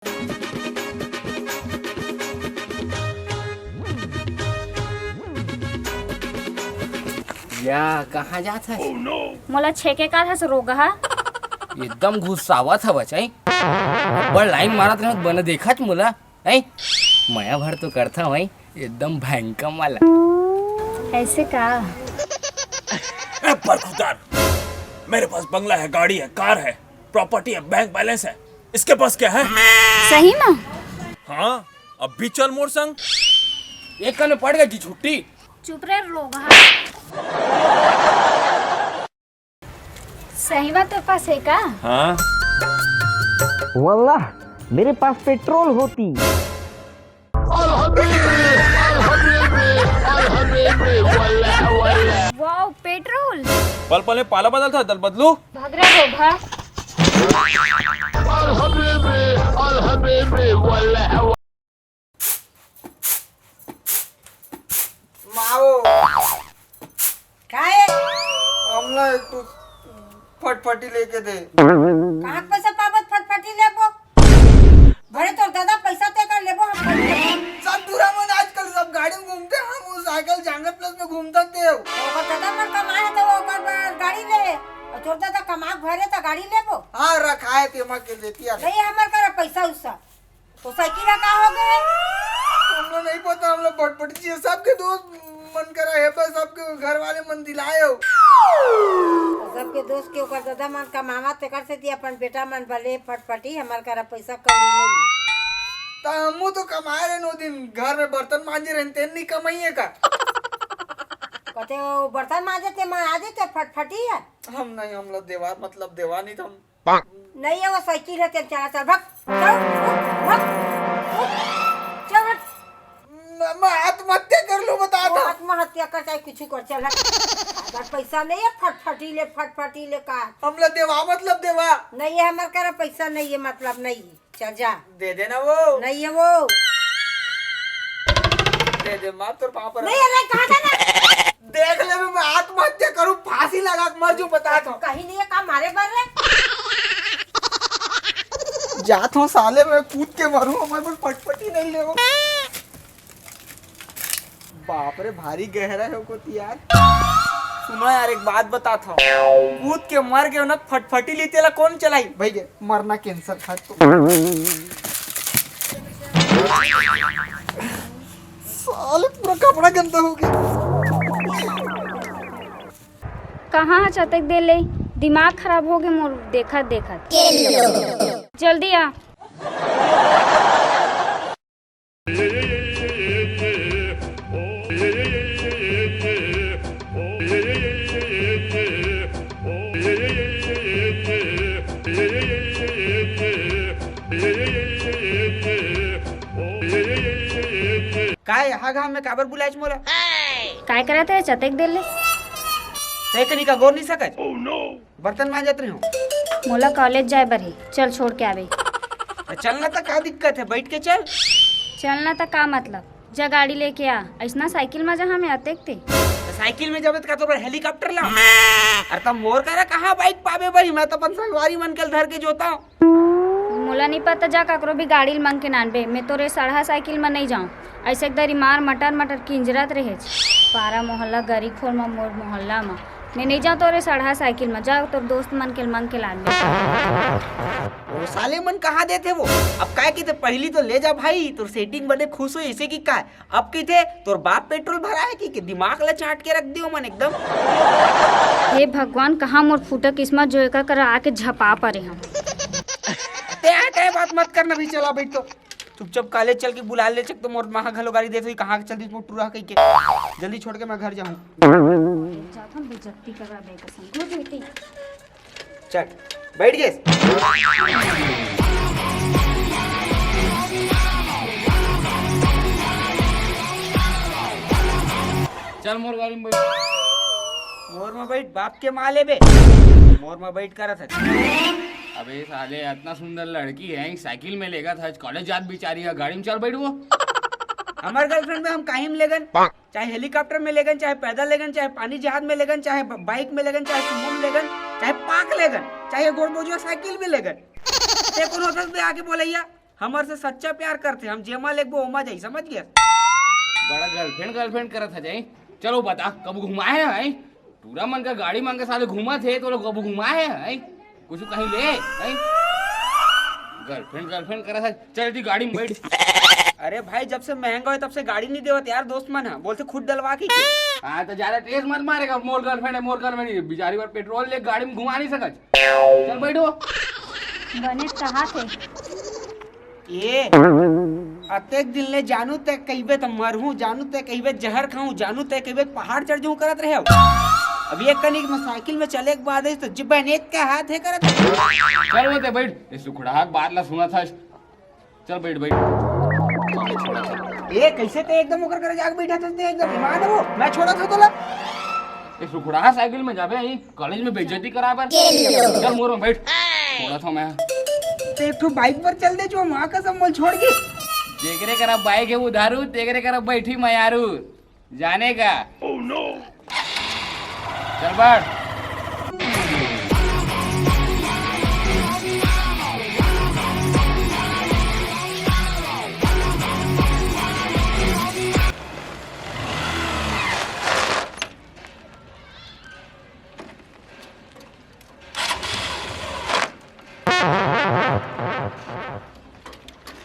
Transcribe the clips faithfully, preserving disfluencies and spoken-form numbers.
या, कहाँ जात हस? मोला छेके का हस रोगहा? एकदम गुस्सावत हवस, हैं? अब्बड़ लाइन मारत रहत बने देखत मोला, हैं? मया भर तो करथा, हैं? एकदम भयंकर वाला। ऐसे का? ए, बरखुरदार, मेरे पास बंगला है, गाड़ी है, कार है, प्रॉपर्टी है, बैंक बैलेंस है, इसके पास क्या है? सही में? हाँ, अब भी चल मोर संग। एक कने पड़ गई जी छुट्टी। चुप रे रोगहा। सही में तेरे पास है का? हाँ। वल्लाह, मेरे पास पेट्रोल होती। Wow, petrol. पल पल में पाला बदलता, दल बदलू। भाग रे रोगहा। माओ। काय? हमला एक ठो फटफटी लेके दे। कहाँ पैसा पाबत फटफटी लेबो? भरे तोर दादा पैसा ते कर लेबो हम फटफटी। सब दूरा मन आजकल सब गाड़ी में घूमते, हम वो साइकिल जांगर प्लस में घूमता ते हो। ओकर दादा मन कमाए तो ओकर बर गाड़ी ले। और तोर दादा कमा भरे तो गाड़ी लेबो। हाँ, रखाए ते मा के देती है। नहीं, हमर करा पैसा उसा। तो साइकिल का हो गए? हमला नहीं पता, हमला फटफटी चाहिए। सबके दोस्त मन करा है, पर सबके घर वाले मन दिलाए हो। सबके दोस्त के ओकर दादा मन कमावा, तेकर सेती अपन बेटा मन भले फटफटी, हमर करा पैसा कौड़ी नहीं। त हमू तो कमाए रहे नो दिन, घर में बर्तन मांजे रहे, तेन नहीं कमाइए का? कते वो बर्तन मांजे ते मां आजे ते फटफटी है। हम नहीं, हमला देवा, मतलब देवा नहीं, तो हम नहीं है वो साइकिल है, तेल चला, चल, भाग, चल, उठ, भाग, उठ, चल, हट। म-, मैं आत्महत्या कर लूं, बता वो दो। आत्महत्या कर, चाहे कुछ कर, चल, हट। अगर पैसा नहीं है, फटफटी ले, फटफटी ले का? हमला देवा, मतलब देवा। नहीं है, हमारे करा पैसा नहीं है, मतलब नहीं है, चल जा। दे देना वो। नहीं है वो। दे दे, मार तोर पाँव पर। नहीं है, नहीं, कहाँ था ना? देख ले, मैं आत्महत्या करूं, फांसी लगा के मर जूं, बता तो। कहीं नहीं है, काम मारे बर रे। जात हूँ साले, मैं कूद के मरूं, हमारे पास फटफटी नहीं ले वो। बाप रे, भारी गहरा है वो कोती यार। सुनो यार, एक बात बता था, कूद के मर गए ना, फटफटी ली तेला कौन चलाई? भाई के मरना कैंसर था तो। साले पूरा कपड़ा गंदा हो गया। कहाँ हच अतेक देर ले? दिमाग खराब हो गे मोर देखत देखत। जल्दी आ। काय, हा घाम में काबर बुलायच मोला? काय करत हे अतेक देर ले? तै कनी का गोर नहीं सकत? बर्तन मांजत रहे हो। मोला कॉलेज जाए बर हे, चल छोड़ के आबे। चलना त का दिक्कत है, बैठ के चल। चलना त का मतलब? जा गाड़ी लेके आ, ऐसना साइकिल में जहाँ में अतेक ते। त साइकिल में जाबे त का तोर बर हेलीकॉप्टर ला? अरे त मोर करा कहाँ बाइक पाबे भाई, मैं तो अपन संगवारी मन के धर के जोता हूँ। मोला नहीं पता, जा काकरो भी गाड़ी ल मंग के नानबे, मैं तोरे सड़हा साइकिल म नहीं जाऊं। ऐसे एक दरी मार मटर मटर किंजरत रहेच। पारा मोहल्ला गरी खोर म मोर मोहल्ला म। मैं नहीं जाऊं तोरे सड़हा साइकिल म, जा तोर दोस्त मन के ल मंग के लानबे। वो साले मन कहाँ देथे वो? अब काय कहिथे, पहली तो ले जा भाई, तोर सेटिंग बने खुश हो इसे की काय? अब कहिथे, "तोर बाप पेट्रोल भरा है कि, कि दिमाग ला चाट के रख दियो मन एकदम।" हे भगवान, कहाँ मोर फूटा किस्मत जो एकर करा आके झपा परे हम। ते आए, ते बात मत करना भी, चला बैठ तो। चुपचाप कॉलेज चल के बुला ले, चक तो मोर माँ घलो गाली देत होई, "कहाँ के चल दिस मोर टूरा कह के।" जल्दी छोड़ के मैं घर जाऊँ। जात हम बेइज्जती करा बे कसम। गुड बेटी। चल, बैठ गेस। चल मोर गाड़ी में बैठ। मोर में बैठ, बाप के माँ लेबे। मोर में बैठ करत हस। अबे साले, इतना सुंदर लड़की है, साइकिल में लेगत हस, कॉलेज जात बिचारी है, गाड़ी में चल बैठ वो। हमर गर्लफ्रेंड में हम काहीं में लेगन। चाहे हेलीकॉप्टर में लेगन, चाहे पैदल लेगन, चाहे पानी जहाज में लेगन, चाहे ब-, बाइक में लेगन, चाहे सुमो में लेगन, चाहे पाक लेगन, चाहे गोड़ बोझुआ साइकिल में लेगन। ते कौन होतस बे आके बोलैया? हमर से सच्चा प्यार करथे, हम जेमा लेगबो ओमा जाई, समझ गेस? बड़ा गर्लफ्रेंड गर्लफ्रेंड करत हे जाई। चलो बता, कब घुमाए हे? टूरा मन का गाड़ी मांगे साले घूमत हे, तो लोग कब घुमाए हे? कुछ कहीं ले, हैं? गर्लफ्रेंड गर्लफ्रेंड करत हे। चल दी गाड़ी में बैठ। अरे भाई, जब से महंगा होय तब से गाड़ी नहीं देवत यार दोस्त मन ह, बोलथे खुद डलवा के। हाँ तो ज्यादा तेज मत मारेगा, मोर गर्लफ्रेंड है, मोर गर्लफ्रेंड है। बेचारी बार पेट्रोल ले गाड़ी में घुमा नहीं सकत। चल बैठो। बने कहा थे। ए, अतेक दिन ले जानू तय कहिबे त मरहूं, जानू तय कहिबे जहर खाऊं, जानू तय कहिबे पहाड़ चढ़ जाऊं करत रहे हो। अब ये कनिक में साइकिल में चले के बाद है तो जिब्बे नेत का हाथ है करत। चल वो ते बैठ, ये सुखड़ा के बात ला सुना था। चल बैठ बैठ। ए, कैसे ते एकदम ओकर करे जाके बैठा थे, एकदम ईमान हो, मैं छोड़ा था तोला। ये सुखड़ा साइकिल में जाबे, यही कॉलेज में बेइज्जती करा बर। चल मोर में बैठ। छोड़ा था मैं। ते एक ठो बाइक पर चल दे, जो माँ कसम मोल छोड़ के। जेकरे करा बाइक है उधारू, तेकरे करा बैठी मयारू। जाने का। चल बैठ।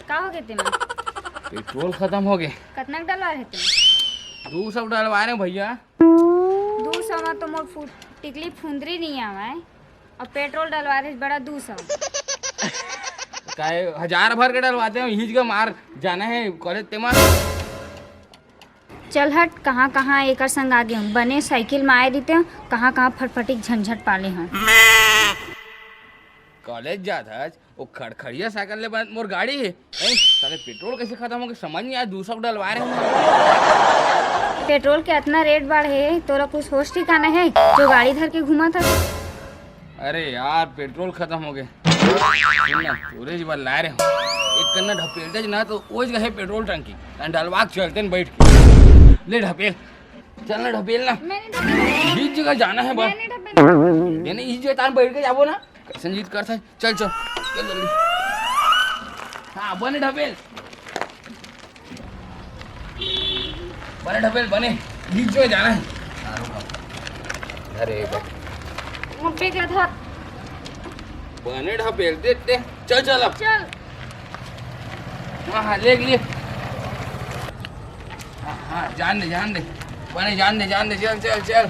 का हो गे तेमा? पेट्रोल खत्म हो गे। कतना के डलवा रहे तेमा? दू सौ डलवा रहे भैया। दू सौ मा तो मोर फु-, टिकली फुंदरी नहीं आवे। और पेट्रोल डलवा रहे बड़ा दू सौ। काय हजार भर के डलवाते हो, हिज के मार जाना है कॉलेज तेमा। चल हट, कहाँ कहाँ एकर संग आ गेहूँ। बने साइकिल में आए रहिते, कहाँ कहाँ फटफटी के झंझट पाले हूँ। कॉलेज जात हस, वो खड़खड़िया साइकिल ले बनत मोर गाड़ी है। हैं? साले पेट्रोल कैसे खत्म हो गए, समझ नहीं आया, दू सौ डलवा रहे हूँ। पेट्रोल के इतना रेट बढ़े, तोरा कुछ होश ठिकाना है जो गाड़ी धर के घूमत हस? अरे यार, पेट्रोल खत्म हो गए। सुन ना, तोरे जी बार ला रहे हो। एक कन्ना ढपेलते ना तो ओज गए पेट्रोल टंकी। तन डलवा के चलते न बैठ के। ले ढपेल। चल ना ढपेल ना। मैंने ढपेल। इस जगह जाना है बस। मैंने ढपेल। नहीं, नहीं, इस जगह तान बैठ के जाबो ना। कैसन जीत कर था? चल, चल। चल जल्दी। हाँ, बने ढपेल। बने ढपेल, बने। बीच में जाना है। अरे बा। मुट्ठी के धर। बने ढपेल दे, दे। चल, चल अब। चल। हाँ, हाँ, ले, ले। हाँ, हाँ, जान दे, जान दे। बने, जान दे, जान दे। चल, चल, चल।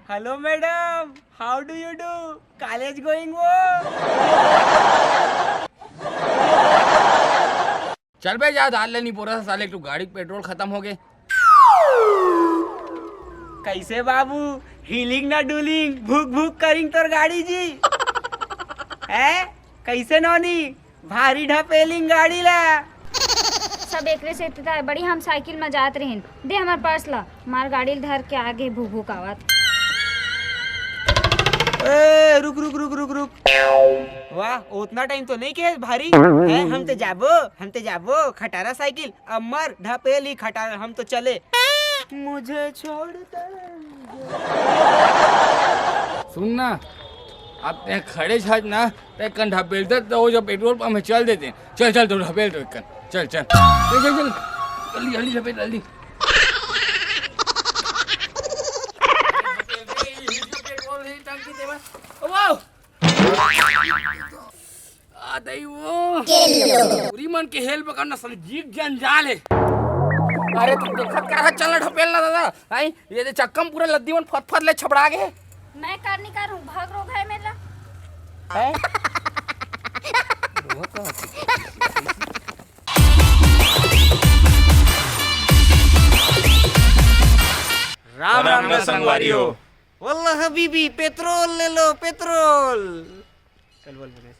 Hello madam, how do you do? College going वो? चल बे, जा दाल लेनी पोरा साले, एक तो गाड़ी के पेट्रोल खत्म हो गए। कैसे बाबू, हीलिंग ना डूलिंग, भूक भूक करिंग तोर गाड़ी जी? हैं? कैसे नौनी? भारी ढपेलिंग गाड़ी ला। सब एकरे से इतता है, बड़ी हम साइकिल में जात रहिन। दे हमार पर्स ला, मार गाड़ी ल धर के आगे भूक भूक आवत। ए, रुक, रुक, रुक, रुक, रुक। वाह, उतना टाइम तो नहीं के भारी। हैं, हम तो जाबो, हम तो जाबो, खटारा साइकिल, अमर ढपेली खटारा, हम तो चले। मुझे छोड़ दे। सुन ना, अब ते खड़े छाज ना, ते कंधा बेलते तो वो जो पेट्रोल पंप में चल देते हैं। चल, चल, तो ढपेल तो एक कन। चल, चल। चल, चल, चल। जल्दी, जल्दी ढपेल, जल्दी। आ, दई वो। पूरी मन के हेल्प करना, साले जीव जंजाल है। अरे, तू देखत का रहा, चल ना ढपेल ना दादा। आई, ये दे चक्कम पूरा लद्दी मन फत फत ले छपड़ा गए। मैं कर नहीं करूँ, भाग रोग है मेरा। हैं? राम राम राम राम संगवारी हो। वल्ला हबीबी, पेट्रोल ले लो, पेट्रोल। चल बोल, बोल।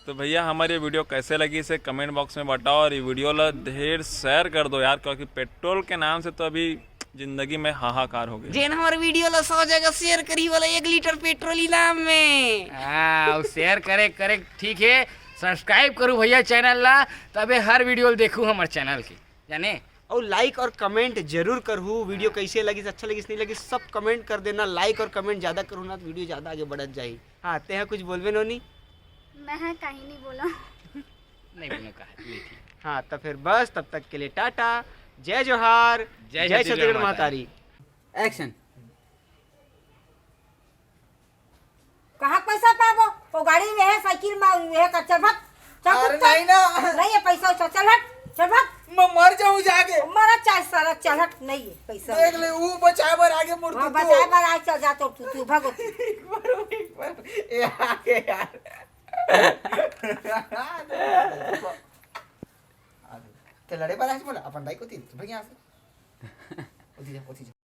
तो भैया, हमारी ये वीडियो कैसे लगी, इसे कमेंट बॉक्स में बताओ, और ये वीडियो ला ढेर शेयर कर दो यार, क्योंकि पेट्रोल के नाम से तो अभी जिंदगी में हाहाकार हो गया। जेन हमारे वीडियो ला सौ जगह शेयर करी वाला एक लीटर पेट्रोल इनाम में। हाँ, शेयर करे, करे, ठीक है, सब्सक्राइब करू भैया चैनल ला, तबे हर वीडियो देखू हमारे चैनल की, जाने। और लाइक और कमेंट जरूर करहू। वीडियो कैसे लगिस, अच्छा लगिस, नहीं लगिस, सब कमेंट कर देना। लाइक और कमेंट ज्यादा करहू ना, तो वीडियो ज्यादा आगे बढ़त जाही। हाँ, तेहा कुछ बोलबे नोनी? मैं कहीं नहीं बोला। नहीं बोलो कहा, नहीं ठीक। हाँ, तो फिर बस तब तक के लिए टाटा, जय जोहार, जय जय छत्तीसगढ़ छत्तीसगढ़ माता महतारी। एक्शन। कहाँ पैसा पाबो? वो गाड़ी में है, साइकिल में है, कर चल भग। चल अरे भग, चल। नहीं ना। नहीं है पैसा वैसा, चल हट, चल भग। मैं मर जाऊं जाके। मरा चाहे साला, चल हट, नहीं है पैसा। देख ले, वो बचाए बर आगे मुड़ हाँ, तू। बचाए बर आज चल जा तो तू, तू भगो। एक बार, एक बार, ए, आगे यार। ते लड़े बर आज बोला अपन भाई को तीन, भाई यहाँ से। उठी जा, उठी जा।